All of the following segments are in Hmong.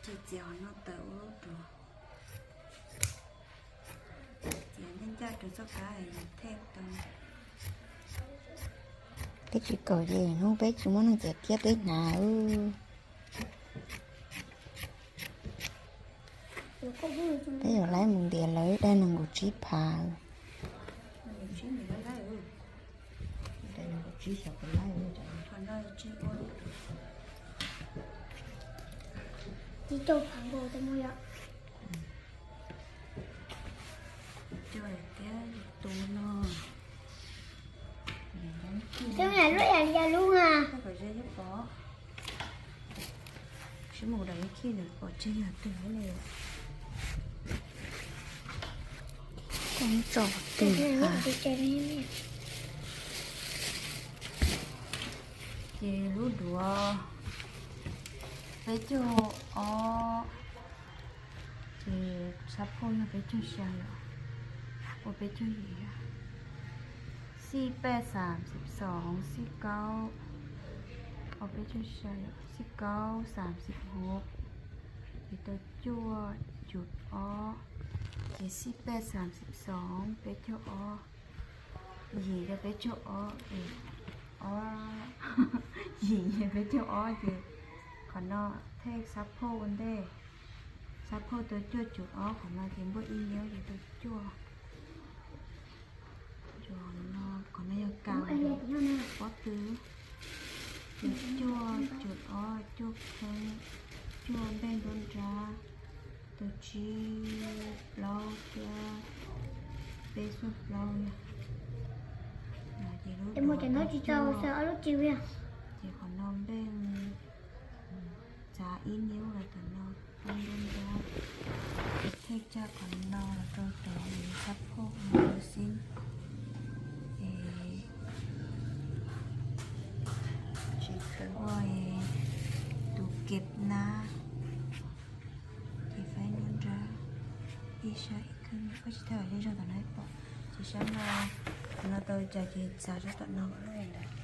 Txiav qhov no tawm ua lub duav, txiav ncaj ncaj rau txoj kab es thej tau. Peb tsis kaum ces hnub peb tsis muaj neeg txiav thiab peb hnav. Peb yuav laib mus ntiav lawv daim nees nkaum tsib phav. Ib caug phav nkaus tau mus yom. Coj tiab tus no. Coj lub yam li lub na. Sib mus daim khij nws pom tseg yog twg ne. Koj tso twg ha? Ces lub duav peb caug ob, ces xab phauj yog peb caug xya yom, ua peb caug yim yom. Xij paj xam xib xoov, xij kaub, ua peb caug xya yom, xij kaub xam xib huv, ces tau cuaj cum ob, ces xij paj xam xib xoov peb caug ob, yim rau peb caug ob, ob, yim peb caug ob ces qhov no thej xab phauj ua ntej, xab phauj tau cuaj cum ob, qhov no ces npuaj ib niub ces tau cuaj. Qhov no yog kas pob tw, cuaj cum ob, cuaj kheeb, cuaj npej nruab nrab, tau tsib plaub thiab peb xuaj plaub yog. Ces lub duav tau cuaj, ces qhov no npej txav ib niub los tom no, nruab nrab, thej caj qhov no los rau tom xab phauj no xwb. Es tsis tau ua tus keb nab, ces faib nruab nrab ib sab ib kheej, koj tsis tau zej zog tom no ib pom, ces sab no, qhov no tau cas ces txav sab tom no lawm ntawd.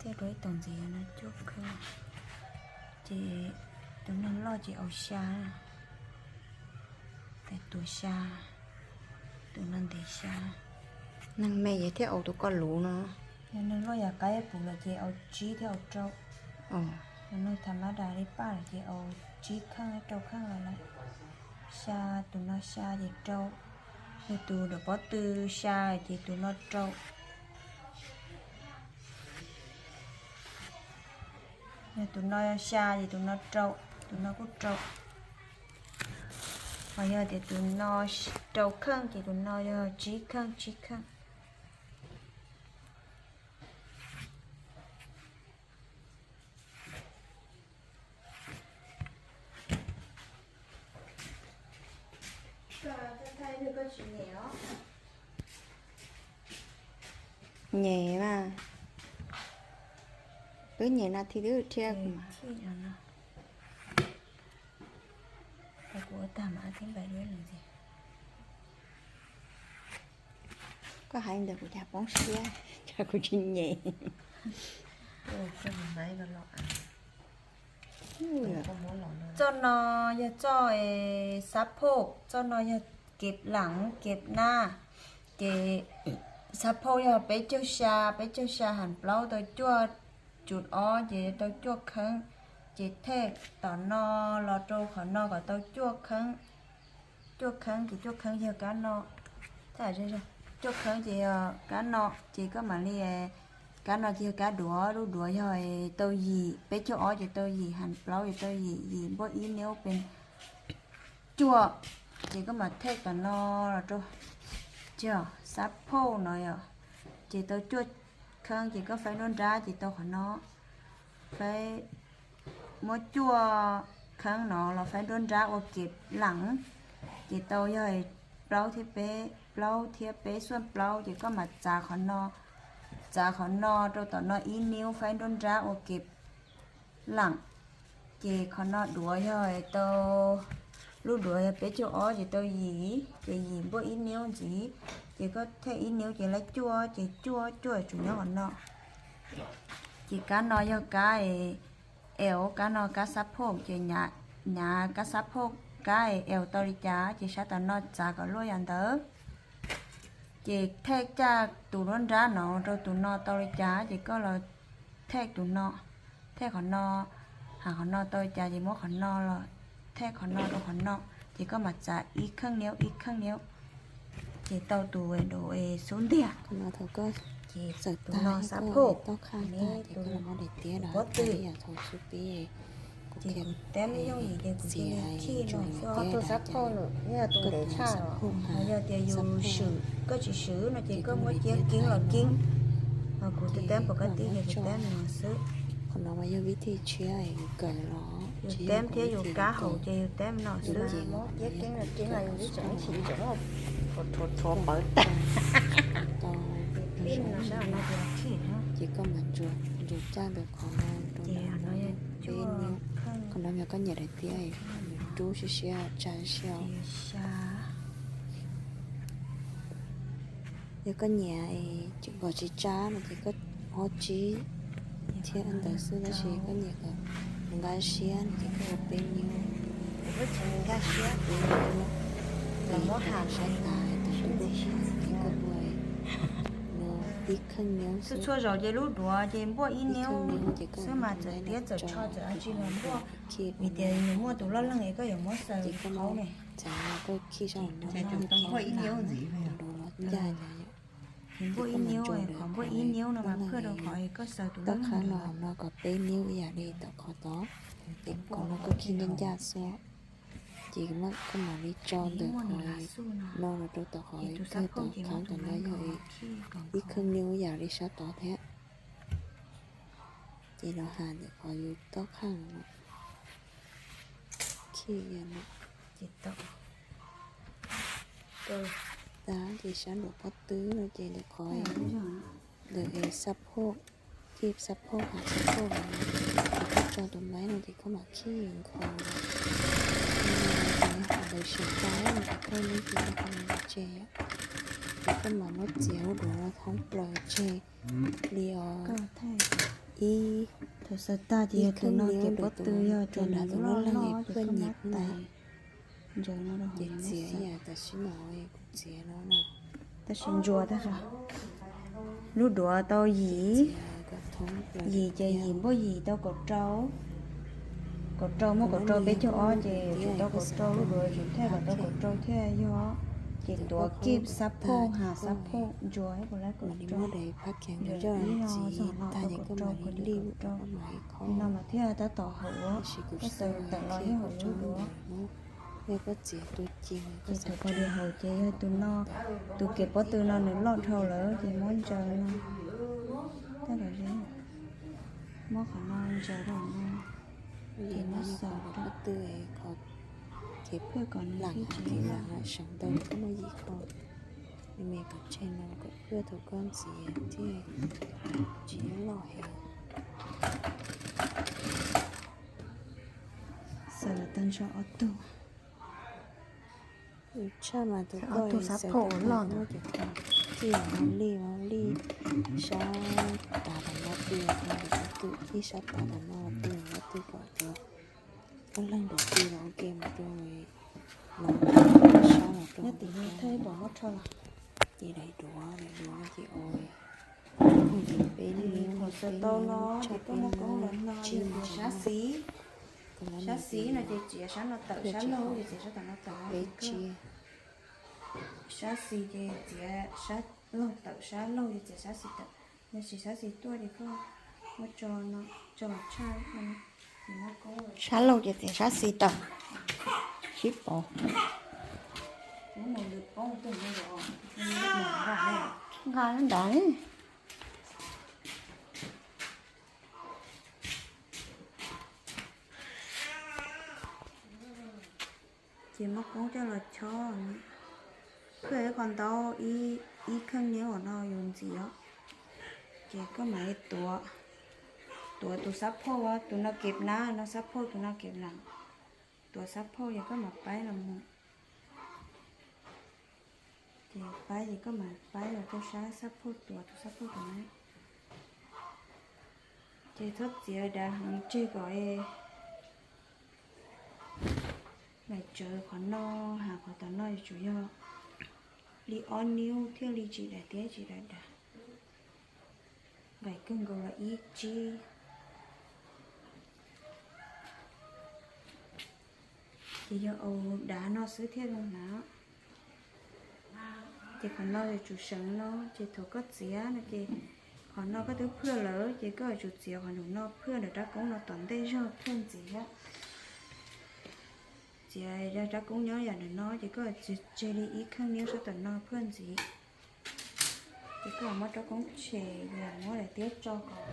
Thiaj rau ib tog ntxiv no cuaj kheej, ces tus neeg loj ces au xya, tais tuav xya, tus no ntev xya. Neeg me ces thiaj au tus koj luv no. Yog neeg loj yam qaib puv lawm ces au tsib thiab au rau. Yog neeg tham mab das li paj lawm ces au tsib kheej rau kheej lawm lawm. Xya, tus no xya ces rau. Yog tus dam pob tw xya ces tus no rau. Yog tus no xya ces tus no rau, tus no kuj rau. Ho yog tias tus no rau kheej ces tus no yog tsib kheej, tsib kheej. Nyem mas, wb nyem nas this twb thiab. Kuv ua tag mas thiab npais duab ntxiv. Koj hais ntawd kuv cas poob siab, cas kuv tsis nyem. Txoj no yog txoj xab phauj, txoj no yog kev laam kev naj, ces xab phauj yog peb caug xya, peb caug xya has plaub tau cuaj cum ob ces tau cuaj kheeb, ces thej tom no los rau qhov no kom tau cuaj kheeb. Cuaj kheeb ces cuaj kheeb yog kab no, cuaj kheeb ces yog kab no, ces koj mam li, kab no ces yog kab duav, lub duav yog tau yim, peb caug ob ces tau yim, has plaub ces tau yim, yim npuaj ib niub pes cuaj, ces koj mam thej tom no los rau, xab phauj no yog, ces tau cuaj kheeb ces koj faib nruab nrab ces tau qhov no, faib, muab cuaj kheeb no los faib nruab nrab ua kev laam, ces tau yog plaub thiab peb, plaub thiab peb xuaj plaub ces koj mam txav qhov no, txav qhov no rau tom no ib niub faib nruab nrab ua kev laam, ces qhov no duav yog tau, lub duav yog peb caug ob ces tau yim, ces yim npuaj ib niub ntxiv, ces koj thej ib niub ces laib cuaj, ces cuaj cuaj tsuas nyob qhov no. Ces kab no yog kab es kab no kab xab phoj ces nyav kab xab phoj kab es tau li cas ces sab tom no txav kom luaj yam ntawd. Ces thej caj tus duab nrab no rau tus no tau li cas ces koj los thej tus no, thej qhov no, hais qhov no tau li cas ces muab qhov no los thej qhov no rau qhov no, ces koj mam txav ib kheej niab ib kheej niab, ces tau tus es xub ntiag. Ces tus no xab phoj, tus pob tw, ces kuv teb yooj yim ces kuv cia li thij no xwb. Tus xab phoj nws yog tus ntev tshaj os, yog tias yus swm koj tsis swm no ces koj muab ciab keeb los keeb, ho kuv tus teb pom koj tib ces kuv teb no xwb. Qhov no mas yog vib thij tshiab yus kawm los yus teb thiab yus kab haum ces yus teb no xwb. Muab ciab keeb los keeb los yus twb tseem tsis tseem rhuav rhuav pawv tag. Ces koj mam ntsuas caj ntawm qhov no rau ntawm no peb niab. Qhov no yog koj nyiam daim tiab, nws rub siab siab tsa siab. Yog koj nyiam kom tsis tsa no ces koj ho tsib thiab ntawd xwb, tab sis koj nyiam kom nws nqa siab no ces koj ua peb niab. Peb niab, ces koj sab tas tas tus lub ces koj ua no ib kheej niab xwb. Txhua zaus ces lub duav ces npuaj ib niab xwb mas txawm tiab txawm tsho txawm dab tsi los npuaj, vim tias nws muaj tus loj leej es koj yuav muab xaws qhov ne. Ces koj khij sab no, tus duav los ncaj ncaj. Ces npuaj ib niab, qhov npuaj ib niab no mas phaj rau qhov koj xaws tus loj leej no kom peb niab ib yam li tom qhov tod, es qhov no koj khij ncaj ncaj xwb. Ces koj mam li tso ntawm qhov no los rau tom qhov kawg tom khab tom no yog ib kheej niab ib yam li sab tod thiab. Ces los has ntawm qhov yus tob kheej no, khij no. Ces sab nraum pob tw no ces ntawm qhov ntawm es xab phoj, khij xab phoj, ha xab phoj no, ces koj tso tus maib no ces koj mam khij nkhaus, ces ntawm sim tag no ces koj nib tis rau qhov no tseg, ces koj mam muab txiav lub duav no thoob plaws tseg li os. Ib, thaum xaws tag ces yog tus no kev pob tw, yog tus nrad tus loj loj ces koj muab tais ntsaws no rau hauv. Ces txiav ib yam tam sim no kuv txiav no na. Tab sis ntsuas tag, lub duav tau yim, yim ces yim npuaj yim tau kaum rau, kaum rau muaj kaum rau peb caug ob ces tsum tau kaum rau, lub duav tsum thej kom tau kaum rau thiaj yog. Ces tuav kij xab phoj, ha xab phoj, ntsuas ib puas lab kaum rau, ntsuas ib no txog no tau kaum rau, kaum rau no mas thiaj tab tom haum, koj xaws tawm los thiaj haum lub duav. Ces thaum pom li haum ces yog tus no, tus kev pob tw no nws loj dhau lawm ces muab ntsaws no, tab tom muab qhov no ntsaws rau no, ces muab xaws rau, qhov kev pwj kom nws lam seev ntau koj muab yim kho me me kom tseg no kom pwj thaum koj ntxiv thiaj tsis loj heev. Xaws tag nrho ob tug. Tshaj mas tus ob tug xab phoj loj ntawd ces kij li, li sab tas tom no pw, ib sab tas tom no pw, no pw kom cov koj leeg nraum pw los ua ke mus rau no, sab los rau tim no thiaj pom muab rho los. Ces daim duav, daim duav ces ua peb niab, thaum xaws tau no ces koj muab koob los no, yog tias sab xis, sab xis no ces txiav sab no tawm, sab laug ces txiav sab tom no tawm, peb tsiab. Sab xis ces txiav sab laug tawm, sab laug ces txiav sab xis tawm. Yog tsis sab xis tuaj ces koj muab tso no, tso tshaj, sab laug ces txiav sab xis tawm, sib pov. Nqa ntawd. Ces muab koob coj los chob, koj ib qho ntau, ib kheej niab uas no yus ntxiv os. Ces koj mam li tuav, tuav tus xab phauj, tus no kev na, no xab phauj, tus no kev na. Tuav xab phauj ces koj mam paib los mus. Ces paib ces koj mam paib los rau sab xab phauj, tuav tus xab phauj tus na. Txhob txiav dav heev tseg kom nqaim tsawv qhov no, hab qhov tom no yuav tsum yog li ob niub thiaj li tsis dav thiab tsis dav dav. Nqaim kawg nkaus los ib tsib. Ces yog au dav no xwb thiaj zoo hnav. Ces qhov no yuav tsum seev no, ces thaum koj txiav no ces qhov no koj twb phwj lawm ces koj yuav tsum txiav qhov ntawm no phwj ntawm rab koob no tom ntej zog phwj ntxiv thiab. Txiav rab koob nyob yam ntawm no ces koj yuav tsum tseg li ib kheej niab sab tom no phwj ntxiv. Ces koj muab rab koob tshem yam muab daim tiab tso kom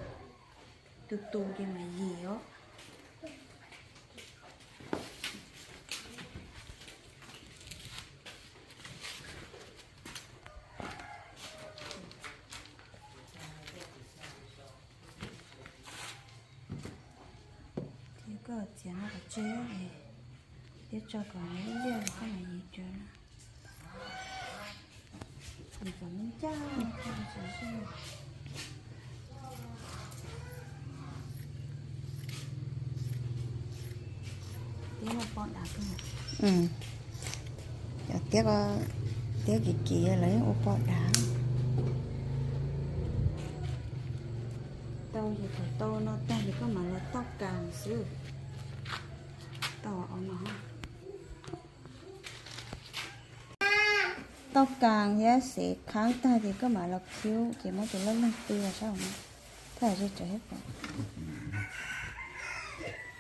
tus tus ces mam yim os. Ces koj txiav no kom tseg, tiab tso kom nws liaj liaj koj mam yim rawv na. Yim kom nws ncaj. Tiab no poj dav kawg. Cov tiab, tiab kim kim lawv yeej ua poj dav. Tau ces thaum tau no tag ces koj mam los toj kas xwb. Tau no, toj kas thiab xev qhab tag ces koj mam los khiub ces muab tus loj leeg pw los sab hauv no. Thaj tsam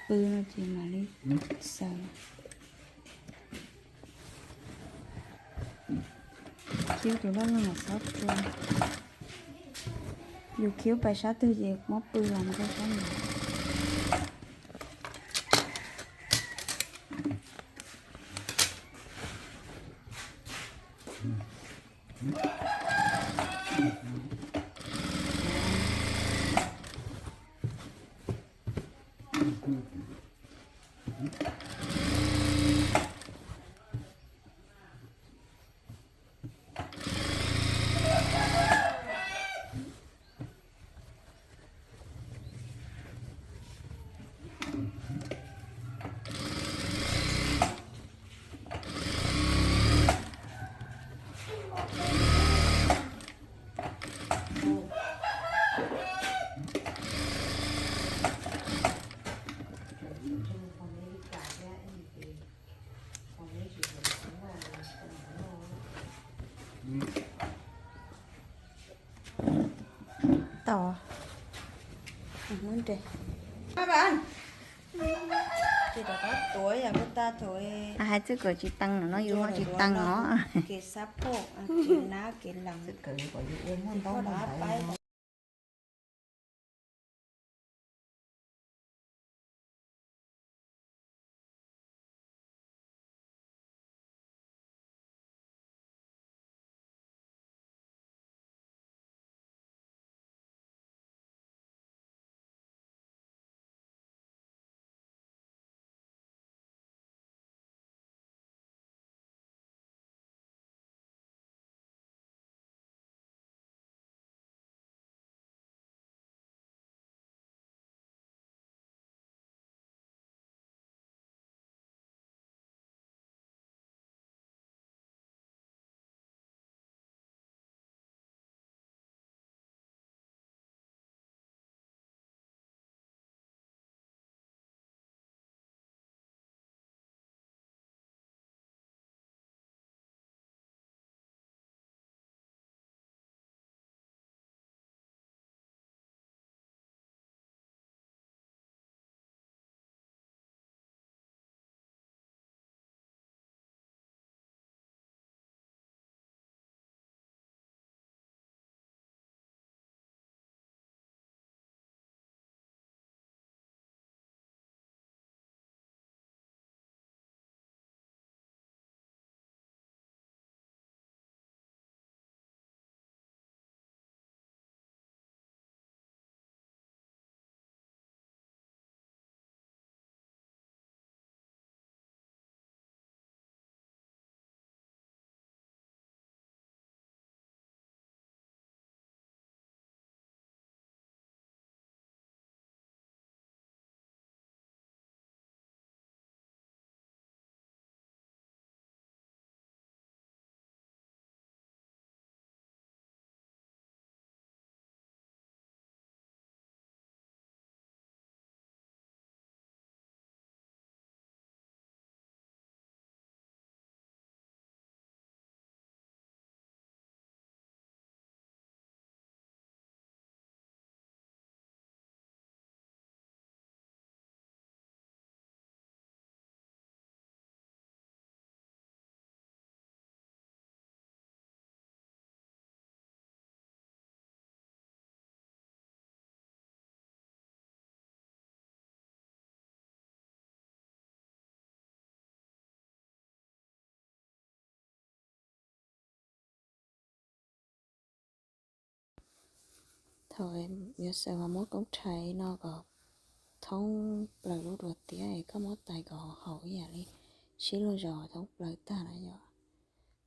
pw no ces mam li xaws. Khiub tus loj leeg los txhob pw. Yus khiub pais sab twg ces muab pw los mus rau sab ntawd. Tau. Hais txwj kuv tsis tees no, yus tsis tees os. Kev xab phob, kev nab kev lees. Thaum yuav xaws mas muab koob rhais no kom thoob plaws lub duav tiab es koj muab tais kom haum ib yam li sib luag zos thoob plaws tag na yom,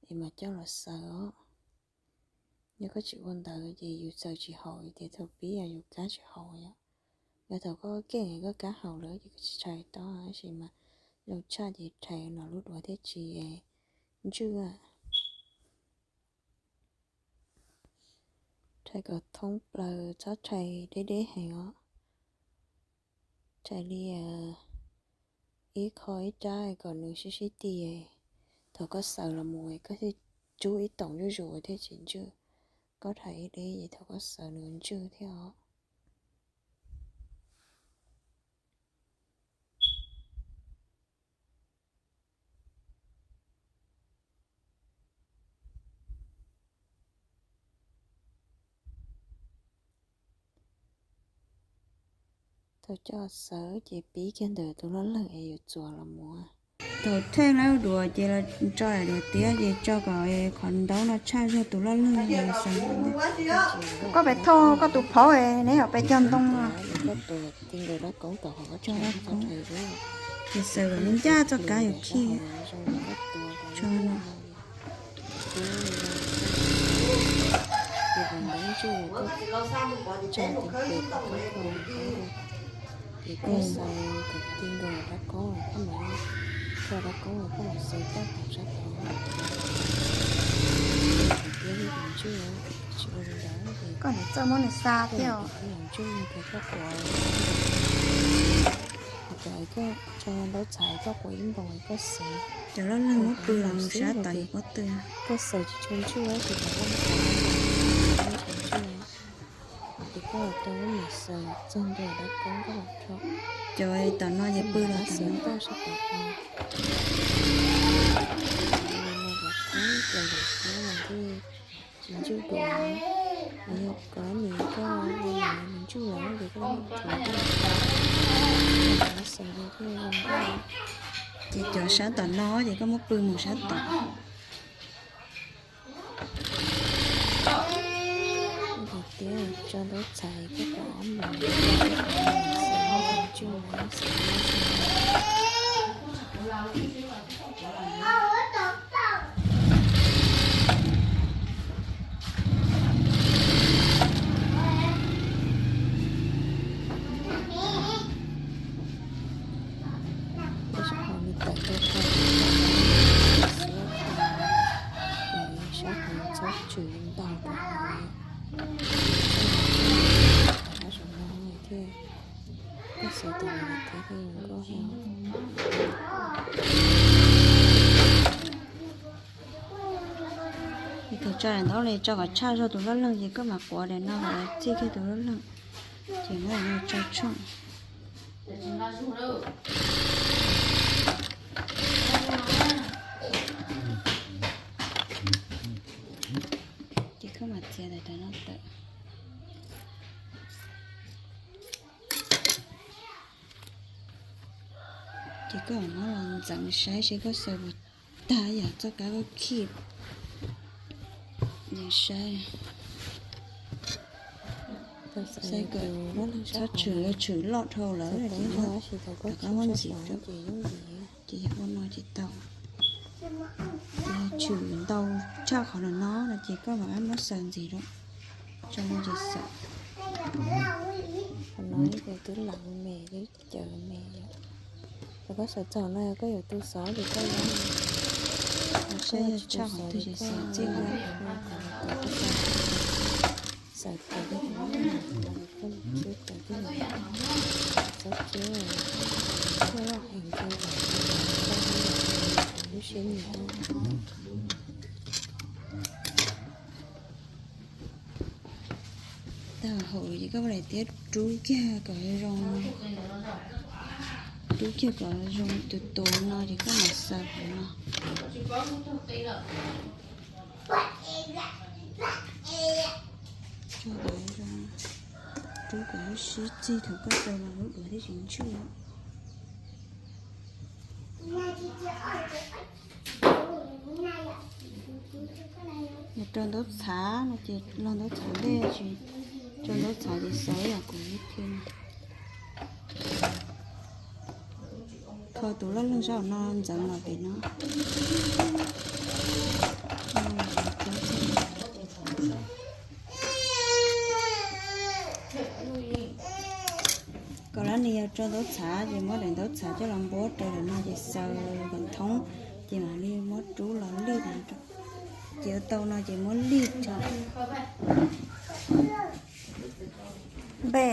es mas coj los xaws os. Yog koj tsis ua ntawd ces yus xaws tsis haum, tias thaum pib yus kab tsis haum yom. Yog thaum koj keej koj kab haum lawm ces koj tsis rhais tau, tab sis mas zoo tshaj ces rhais no lub duav thiaj tsis ntswj. Rhais kom thoob plaws, txhob rhais deb deb heev os. Rhais li ib qho ib rab kom nws sib sib ti. Thaum koj xaws los mus koj thiaj rub ib toom zuj zus thiaj tsis ntswj. Koj rhais ib deb es thaum koj xaws nws ntswj thiab os. Thaum coj xaws ces pib kiag ntawm tus loj leeg es yuav txuas los mus. Thaum theej lawm duav ces los tso daim duav tiab ces tso kom qhov ntaub no tshaj zog tus loj leeg es xaws. Koj pes thauj koj tus phauj neb yog pes cog ntoo no. Koj tus ti nkaus dab koob tau qhov koj tso dab koob. Ces xaws kom ncaj txoj kab yuav khij. Tso no. Ces qhov ntaub ntswj koj tso tes pes koj kho, ces koj xaws kom ti nkaus dab koob, koj mam li tso dab koob, koj mam xaws toj qhov sab tod. Tiab li ntswj, tsis ua li ntawd ces koj niam txawj muab nws xa thiab os. Ntswj ces koj quav, cov koj tso ntaub txhais koj quav ib npoos koj xaws. Cov loj leeg muab pw los mus sab tod yuav pob tw. Koj xaws tsis tshua ntswj ces cov loj leeg tsis ntswj. Ces koj tau lub niam xaws txog ntua dab koob koj mam rho. Cov tom no ces pw los xaws toj sab tom no. Tsis ntswj dua, yog koj nws koj nws ntswj los ces koj muab rhuav koj xaws li thiaj zoo. Ces cov sab tom no ces koj muab pw mus sab tom. Tiab tso ntaub txhais koj quav ob npoos, xaws ntswj xaws. Sab qhov txhob tshwm ntau rau, sab no thiaj koj xaws tau thiab thiaj zoo nkauj heev. Thaum tso daim ntaub li tso kom tshaj zog tus loj leeg ces koj mam quav daim no kom txij kiag tus loj leeg, ces muab daim no tso tshooj. Ces koj mam txiav daim no tawm. Ces koj mam muab los ntxeev saib seb koj xaws puas tag yam txoj kab koj khij. Saib, txhob tshwm, yog tshwm loj dhau lawm ces rov qab muab ntxiv rau. Ces yog ua no ces tau. Ces yog tshwm ntau tshaj qhov no no no ces koj mam muab xaws ntxiv rau. Tso no ces xaws. Qhov no ces twb lam me, twb cawv me. Thaum koj xaws txog no yog koj yuav tu xov ces koj yuav, saib yog tshaj qhov twg ces xaws txij no. Xaws tau koj txhob ceb, loj heev, lub siab nyiam. Tag hauv ces koj mus daim tiab rub kiag kom zoo, rub kiag kom zoo tus tus no ces koj mam xaws qhov no. Rub kom sib txig thaum koj xaws mas lub duav thiaj tsis ntswj. Yog rau ntaub txhav no ces los ntaub txhav ntej tsis Tso ntaub txhav ces xaws ib yam kuv thiab. Tho tus loj leeg sab no ntxeev los pem no. Kom lawv nws yog tso ntaub txhav ces muab daim ntaub txhav coj los npuab rau lawm no ces xaws kom thoob, ces mam li muab rub los lij. Ces ua tau no ces muab lij tso. Npe,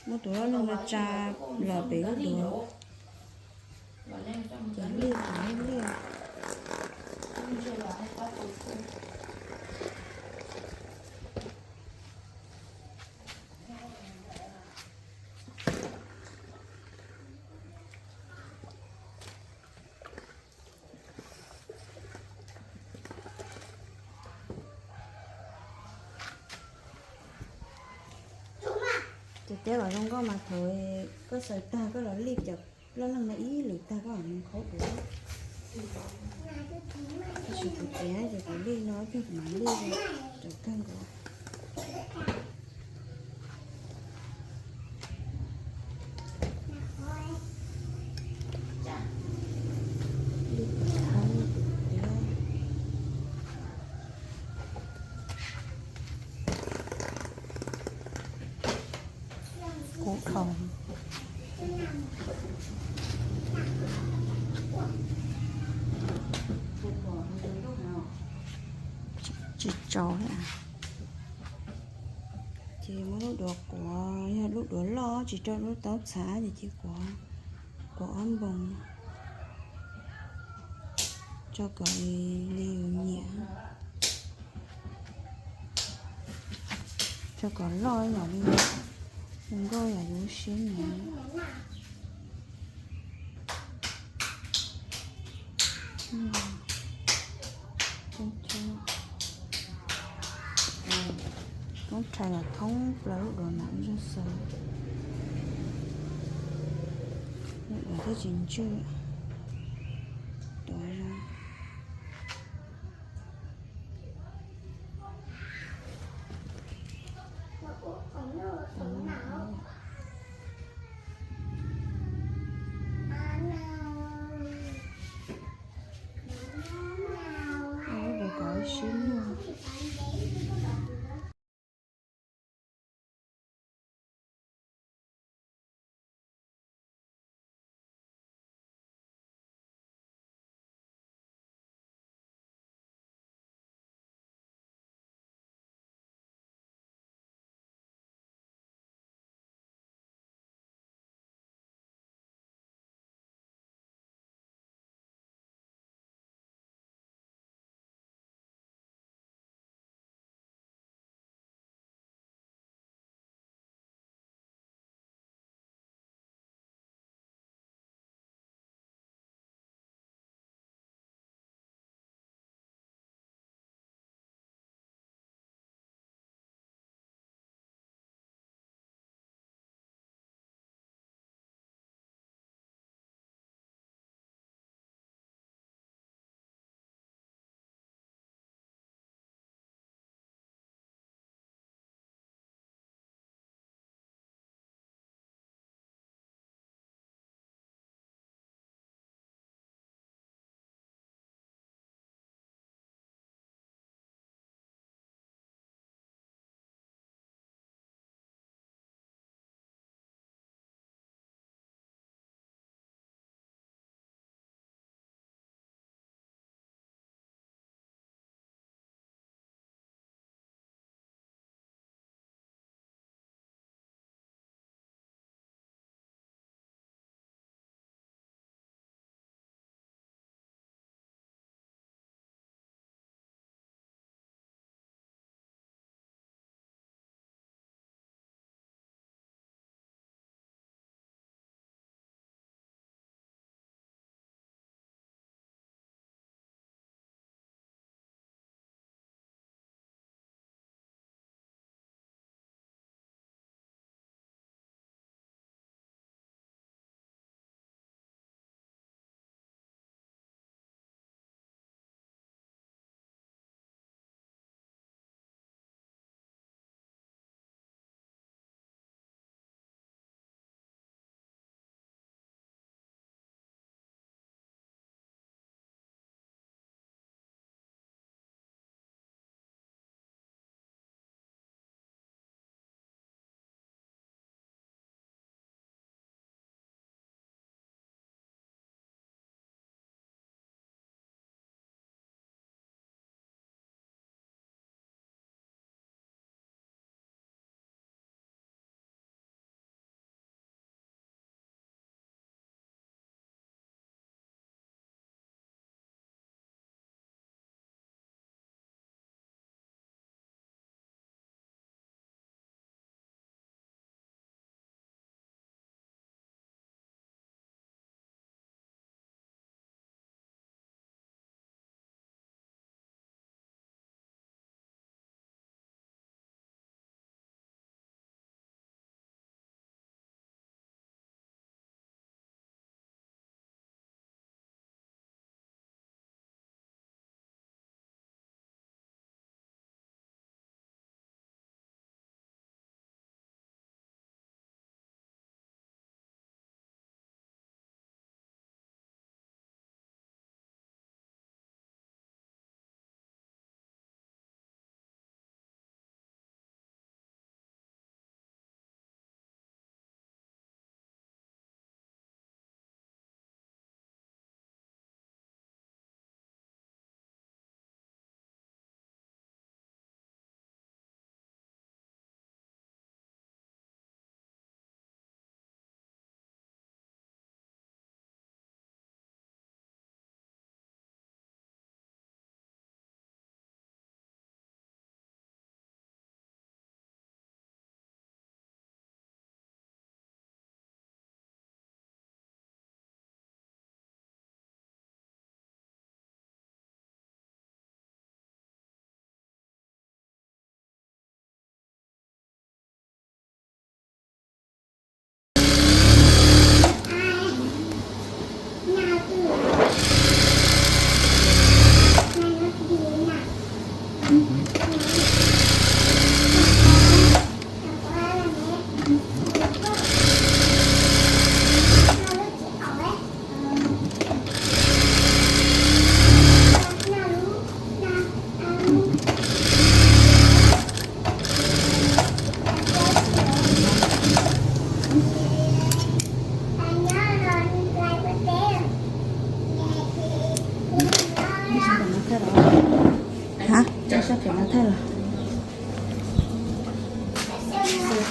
muab tus loj leeg no tsa los pem lub duav, ces lij kom lij. Ces tiab los zoo nkauj mas thaum koj xaws tag koj los lij cov loj leeg no ib lwm tag koj mam mus khaub dua. Tab sis kuv tiav ces kuv lij no ib pliag kuv mam lij rau kawg nkaus. Kuv khaus tsis tsaus. Ces muab lub duav quav, yog lub duav loj tsis rau lub taub txhav ces cia quav, quav ob npoos, tso kom li yus nyiam, tso kom loj yam li zoo nkauj yam yus lub siab nyiam. Koob rhais los thoob plaws lub duav mam zog xaws, lub duav thiaj tsis ntswj. Tuav zoo. Ua kom ib sib luag.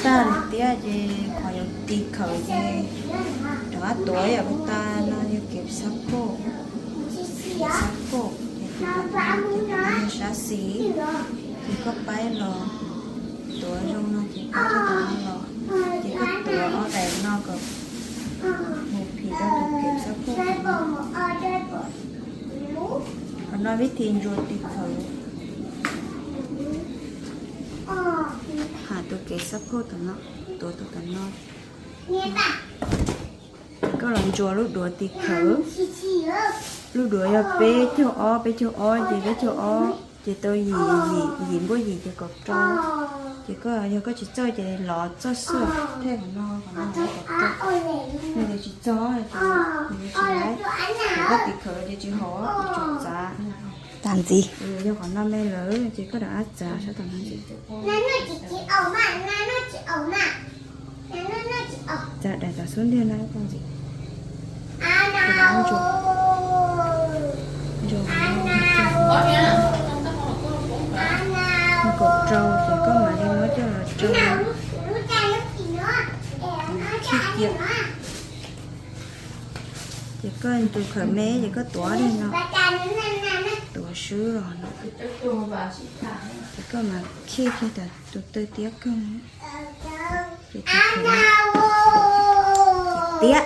Tag li tiab ces qhov yuav tiv khawv ces rov qab tuav yom, ua tas no yog kev xab phoj, kev xab phoj ces tus no yog sab xis, ces koj paib los tuav zoo no ces paib rau tom no los, ces koj tuav ob daim no kom mus phim rau tus kev xab phoj. Qhov no vib thi ntsuas tiv khawv, ha tus kev xab phoj tom no, tuav tus tom no. Koj los ntsuas lub duav tiv khawv, lub duav yog peb caug ob, peb caug ob ces peb caug ob ces tau yim, yim npuaj yim ces kaum rau. Ces koj yog koj tsis txawj ces los txoj xwb, thej qhov no, qhov no kaum rau. Yog tias tsis txog ces tsis laib, koj tiv khawv ces tsis haum, tsuas txav. Tag ntxiv, yog qhov no me lawm ces koj rov qab txav sab tom no ntxiv. Txav daim tom xub ntiag no ntxiv. Ntsuas, ntsuas, kaum rau ces koj mam li muab coj los rau, khij cia. Ces koj tus khawv me ces koj tuav li no, tuav swb los no, ces koj mam khij kiag tus twg tiab kawg, ces tus khawv tiab.